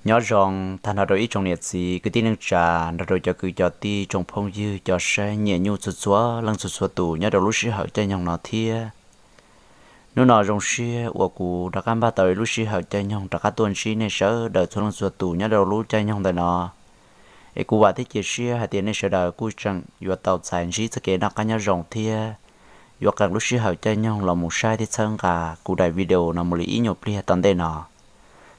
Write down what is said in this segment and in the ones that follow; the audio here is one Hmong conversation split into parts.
Nyob zoo tag nrho rau ib tsoom niam txiv kwv tij neej tsa, nrog rau cov kwv cov tij tsoom phooj ywg cov saib nyiam nyuj txhua txhua leej txhua txhua tus nyob rau lub sij hawm caij nyoog no thiab. Hnub no zoo siab uas kuv rov qab npaj tau ib lub sij hawm caij nyoog rov qab tuaj ntsib nej sawv daws txhua leej txhua tus nyob rau lub caij nyoog ntawm no. Es kuv vam thiab cia siab hais tias nej sawv daws kuj tseem yuav tau txais ntsib txoj kev noj qab nyob zoo thiab yuav qee lub sij hawm caij nyoog los mus saib thiab txhawb nqa kuv daim video no mus li ib nyuag pliag tom ntej no.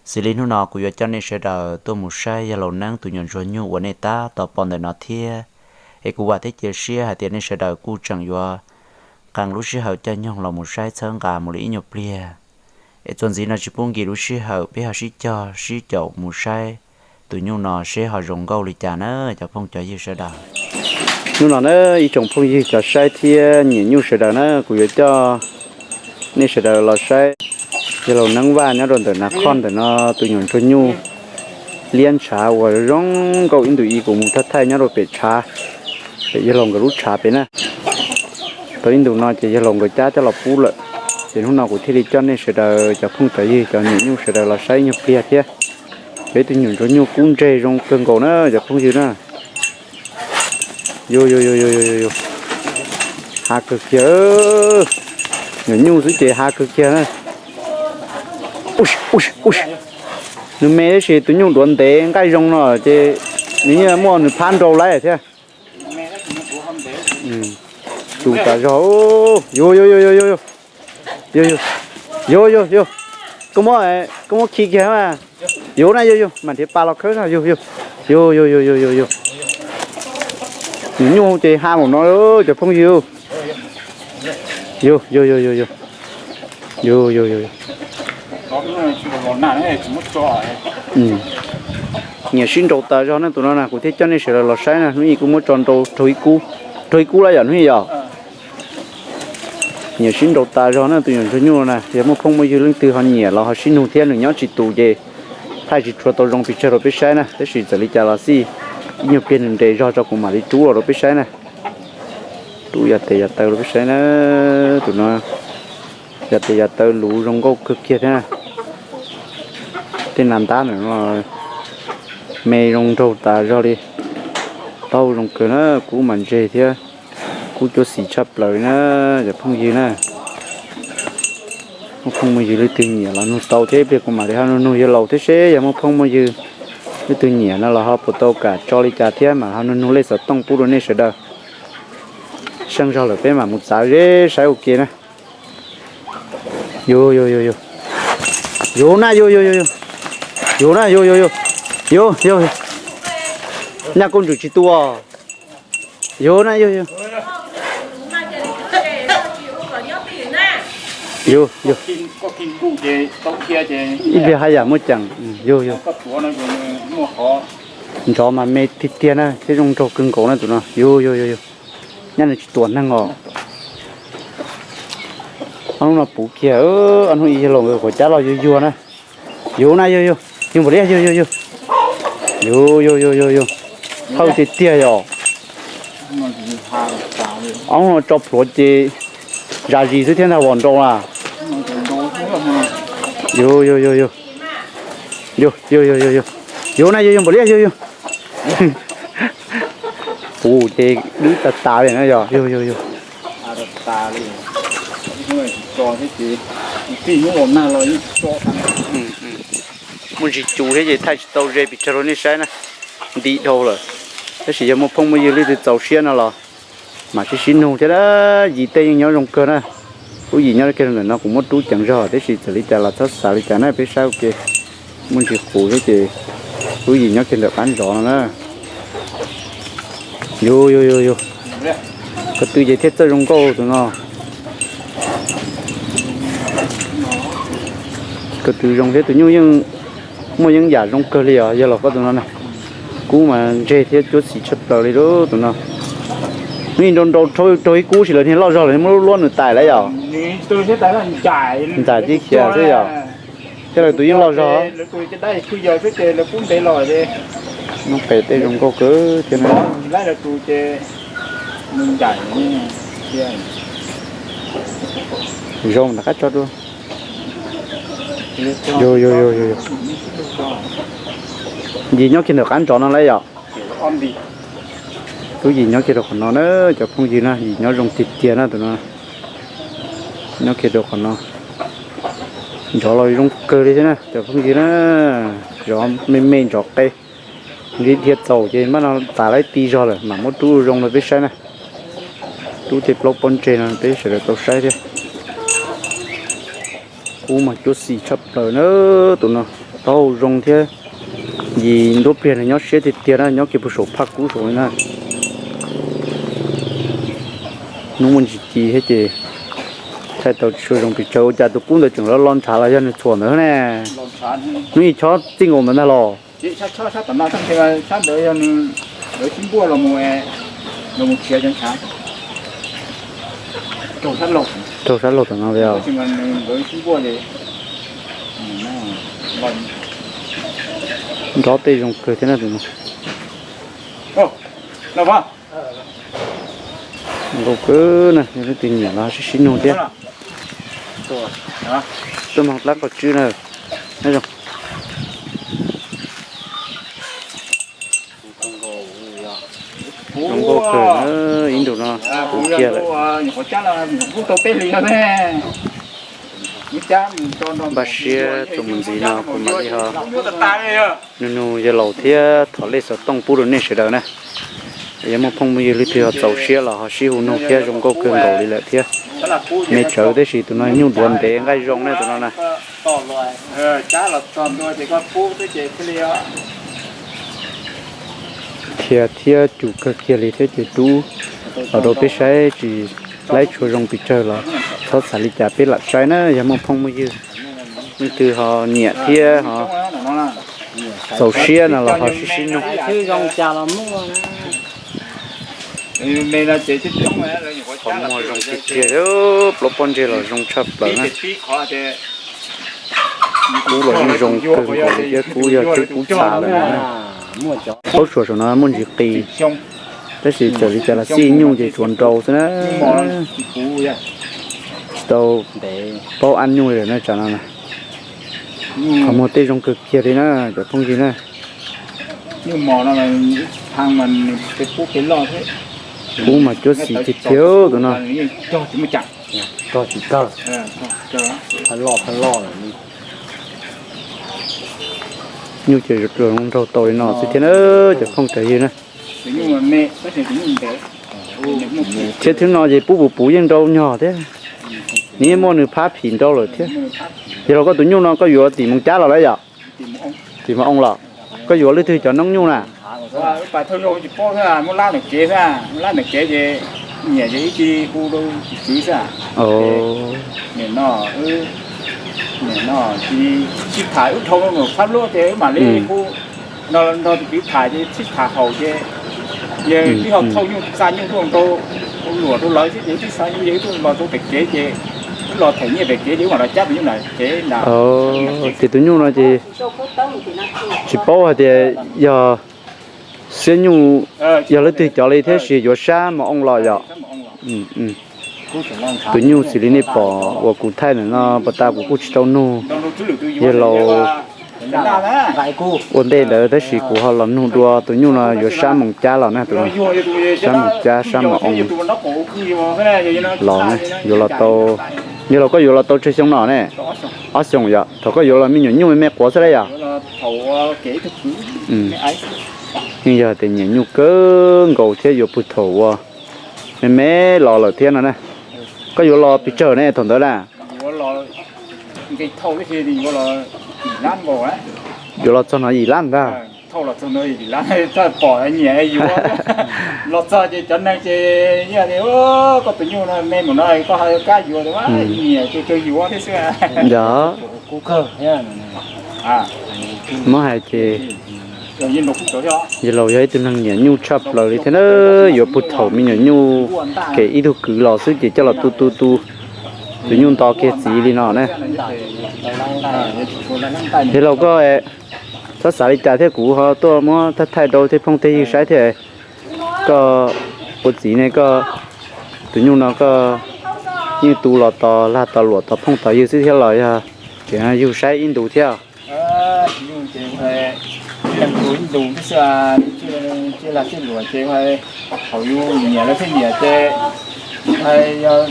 Xws li hnub no kuv yuav coj nej sawv daws tuaj mus saib yawg laus Neeb tus nyuam ntsuag nyuj uas nej tab tom pom ntawm no thiab. Es kuv vam thiab cia siab hais tias nej sawv daws kuj tseem yuav qee lub sij hawm caij nyoog los mus saib txhawb nqa mus li ib nyuag pliag. Es txuas ntxiv no tsis pub nkim lub sij hawm, peb ho sib cog sib caum mus saib tus nyuj no seb ho zoo nkauj li cas na cov phooj cov ywg sawv daws. Hnub no na ib tsoom phooj ywg cov saib thiab nyiam nyuj sawv daws na, kuv yuav coj nej sawv daws los saib yawg laus Neeb Vaj nyob rau ntawm Nas Khoj ntawm no tus nyuam ntsuag nyuj liab ntshav uas zoo nkauj ib ntus ib kuv mus thaj thaij nyob rau pem tshav, pem yawg laus nkawd lub tshav pem na. Tau ib ntus no ces yawg laus nkawd cab coj los pub lawm. Ces hnub no kuv thiaj li coj nej sawv daws cov phooj cov ywg cov nyiam nyuj sawv daws los saib nyuag pliag thiab. Peb tus nyuam ntsuag nyuj kub ntseg zoo kawg nkaus na cov phooj ywg na. Yus yus yus yus yus yus, hav kawg kiag. Nyuam nyuj xwb ces hav kawg kiag na. Nws me tab sis tus nyuj duav ntev nqaij zoo no ces nws yeej muaj nws phab nrau lawm thiab. Tus tas zog. Yus yus yus yus yus yus yus yus yus yus, koj muab, koj muab khi kiag mas. Yus na yus yus mam nrhiav pas los khawb no yus yus yus yus yus yus yus. Nyuam nyuj ces ha npaum no cov phooj ywg. Yus yus yus yus yus yus yus yus. Nyiam sib nraus tas zog na tus no na, kuv thiaj coj nej sawv daws los saib na. Hnub ib kuj muab tso nrau raug ib kub, raug ib kub lawm yom hnub ib yom. Nyiam sib nraus tas zog na tus nyuam ntsuag nyuj na, yog muaj phooj muaj ywg leej twg ho nyiam los ho sib nug thiab, nws nyob tsis tus ces thaij tsis tshua tau zoo pes tsawg rau peb saib na, tab sis txawm li cas los xij ib nyuag pliag nws nres zog tso kuv mam li rub los rau peb saib na. Rub yam tes yam taw rau peb saib na. Tus no yam tes yam taw luv zoo nkauj kawg kiag thiab na. Tej nas ntab ntawm no me zoo nraug tas zog li. Taub zoo kawg na, kub mas ntseg thiab. Kub cuab xis tshaj plaws li na, cov phooj ywg na. Muaj phooj muaj ywg leej twg nyiam los nug tau thiab, ib pliag kuv mam li ho nug nug yawg laus thiab seb yog muaj phooj muaj ywg leej twg nyiam no los ho puas tau kam tso li cas thiab mam ho nug nug lej xov tooj pub rau nej sawv daws. Seej zog lawm peb mam mus txav zeb saib ua ke na. Yus yus yus yus yus na yus yus yus yus yus na yus yus yus yus yus. Nyaj koj ntsum tsis tu os. Yus na yus yus yus yus. Ib pliag haj yam muaj ceem. Yus yus. Ntsov mas me tiag tiag na thiab zoo nraug kawg nkaus na tus no. Yus yus yus yus. Nyaj nws tsis tuam neeg os. Ob hnub no puv kiag, ob hnub ib yawg laus nkawd quav cab los yuag yuag na. Yus na yus yus yus npaum li yus yus yus yus yus yus yus yus. Hawj tiag tiag yom. Ob hnub no tso plhuav ces zam zis xwb thiab ntag, vom nrau na. Yus yus yus yus yus yus yus yus yus na yus yus npaum li yus yus. Puv ces dwb tas tas li na yog yus yus yus. Muaj ntsis cus thiab ces thaij tsis tau ze pes tsawg rau nej saib na. Nti dhau lawm. Tab sis yog muaj phooj muaj ywg leej twg txaus siab no los mam sib sib nug thiab. Yim tej yeej nyob zoo kawg na. Kuv yim nyob kiag ntawm no kuv muab rub ceev zog tiam sis txawm li cas los txhob xav li cas na, peb saib ua ke. Muaj ntsis qus thiab ces kuv yim nyob kiag ntawm qab ntsov no na. Yus yus yus yus. Ko tw ces thiaj txawj zoo nkauj tus no. Ko tw zoo thiab tus nyuj yeej muaj yeeb yam zoo kawg li os, yog los koj tus no na. Kub mas ntseg thiab cuab xis tshaj plaws li lub tus no. Nws nrau nrau raug ib kub sis lawv niag loj zog lawv muab lub luab nws tais lawm yom. Ntais tib khiav xwb yom. Thiab lawv tus yeej loj zog. Nub pem tej zoo nkauj kawg thiab na. Zoo nram qab tso dua. Yo, yo, yo, yo, yo. Yim nyob kiag ntawm qab ntsov no lawm yom. Tub yim nyob kiag rau qhov no na, cov phooj ywg na, yim nyob zoo tiag tiag na tus no. Nyob kiag rau qhov no. Ntsov los zoo kawg li thiab na cov phooj ywg na. Ntsov me me ntsov qe. Li dhia txaus ces npaj no tas laib ti zog lawm mam muab rub zoo rau peb saib na. Rub tej plaub pob ntseg no peb sawv daws tau saib thiab. Kub mas cuab xis tshaj plaws na tus no. Taub hau zoo thiab. Yim nruab pliag nws nyob siab tiag tiag na, nyob kiag puag saum phaj kub saum li na. Hnub muaj ntsis ci thiab ces thaij tau tsis tshua zoo pes tsawg. Ua cas tus kub ntawd tseem lo lo ntshav los yog nws txhuam ntawd ne? Hnub ib chob txij nkaus ntawd ntag los. Raug sab laug tom no li os. Nrov tej zoo kawg thiab na tus no. Nkauj kawg na, yog leej twg nyiam los sib sib nug thiab. Tuaj moog dlaab qhov tswb na. Zoo nkauj kawg na, ib ntus no puv kiag lawm. Npaj siab txuas mus ntxiv no kuv mam li ho nug nug yawg laus thiab thov lej xov tooj pub rau nej sawv daws na. Yog muaj phooj muaj ywg leej twg ho txaus siab los ho sib hu nug thiab, zoo nkauj kawg nkaus li lawm thiab. Me tsawv tab sis tus no nyuj duav ntev nqaij zoo ne tus no na. Khiav thiab cus kawg kiag li thiab ces rub los rau peb saib, tsis laib tshua zoo pes tsawg los txhob xav li cas, peb lam saib na. Yog muaj phooj muaj ywg leej twg ho nyiam thiab ho txaus siab no los ho sib sib nug. Qhov muag zoo tiag tiag, plaub pob ntseg los zoo tshaj plaws na. Kub los yeej zoo kawg nkaus li thiab, kub yog tsheb kub txha lawm na. Paub suas saum no muaj ntsis qis, tab sis txawm li cas los xij nyuj ces tsuas nrau xwb na. Tsis tau paub ab nyuj li lawm na tsam no na. Qhov muag tej zoo kawg kiag li na cov phooj ywg na. Kub mas cuab xis tiag tiag tus no. Nyuj ces zoo nraug tau li no xwb thiab na cov phooj cov ywg na. Thiab thwb no ces pub puv puv yeej nrau nyog thiab. Nws yeej muaj nws phab phim nrau lawm thiab. Yog los koj tus nyuj no koj yuav tim Moos Cab los lawm yom? Tim Moos Oo los? Koj yuav leej twg cov noob nyuj na? Ces tus nyuj no ces tsis paub hais tias yog xiab nyuj, yog leej twg cov li thiab sis yuav sab Moos Oo los yom? Tus nyuj xws li nej pom uas kuv thaij ntawm no pas tas kuv kuj tsis tau nug yawg laus ua ntej ntawd tab sis kuv ho los nug dua tus nyuj no yuav sab Moos Cab los na, tus no sab Moos Cab sab Moos Oo los na, yuav los tau, yawg laus koj yuav los tau tsawg xyoo no ne? Ob xyoos yom, thaum koj yuav los me nyuam nyuj me me quav xwb lauj yom? Yeej yog tias nyiam nyuj kawg nkaus thiab yuav puag thaum uas me me los lawm thiab no na. Koj yuav los pes tsawg ne thaum ntawd na? Yuav los txog no yim lab ntag. Los txog ces cov neeg ces koj tus nyuj no me mus no koj ho yuav kab yuav, nyiam ces kawg yuav thiab xwb. Yog muab hais ces yawg laus yog ib tug neeg nyiam nyuj tshaj plaws li thiab na, yuav puag thaum me nyuam nyuj kev ib tug kwv los xwb ces coj los tu tu tu tus nyuj nto kiag txiv li no na. Yawg laus koj txhob xav li cas thiab, kuv ho tuaj muab thaij thaij rau tej phooj tej ywg saib thiab. Koj ua txiv ne koj, tus nyuj no koj yeej tu los tos lag tos luam tos phooj tos ywg xwb thiab los yog Ces yug saib ib ntus thiab. Yug ces ib leeg tu ib ntus xwb, tsis lag tsis luam ces hauv yus nyiam lawv thiaj nyiam ces yog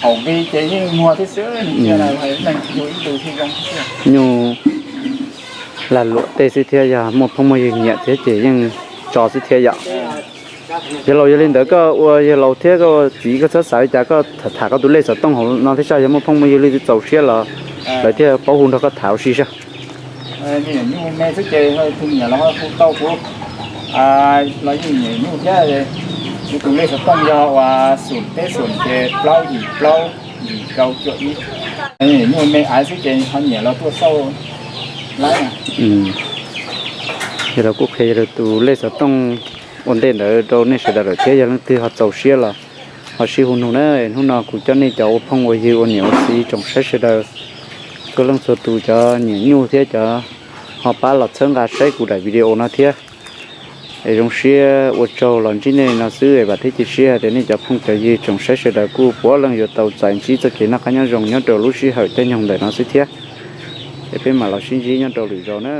haum nqi ces yeej muag thiab xwb, ib leeg tu ib ntus thiaj zoo. Nyuj lag luam tej xwb thiab, yog muaj phooj muaj ywg nyiam thiab ces yeej tso xwb thiab yom. Yawg laus, yog li ntawd koj ua yawg laus thiab koj ua txiv koj txhob xav li cas, koj tham tham koj tus lej xov tooj hauv no thiab saib, yog muaj phooj muaj ywg leej twg txaus siab los lawv thiaj paub hu nrog koj tham ua si saib. Nyuj me xwb ces tus nyiam los hu tau kuv, los yeej nyiam nyuj thiab. Kuv tus lej xov tooj yog uas xoom peb xoom ces plaub yim plaub yim rau cuaj ib. Nyuj me aiv xwb ces ho nyiam los tuaj xauj lawm. Yawg laus kuj qhia yawg laus tus lej xov tooj ua ntej ntawd rau nej sawv daws lawm thiab, yog leej twg ho txaus siab los ho sib hu nug na. Hnub no kuv coj nej cov ua phooj ua ywg ua niam ua txiv tsoom saib sawv daws, txhua leej txhua tus cov nyiam nyuj thiab cov ho pab los txhawb nqa saib kuv daim video no thiab. Es zoo siab ua tsaug los ntsib nej no xwb es vam thiab cia siab hais tias nej cov phooj cov ywg tsoom saib sawv daws kuj puav leej yuav tau txais ntsib txoj kev noj qab nyob zoo nyob rau lub sij hawm caij nyoog ntawm no xwb thiab. Es peb mam los sib ntsib nyob rau lwm zaus na.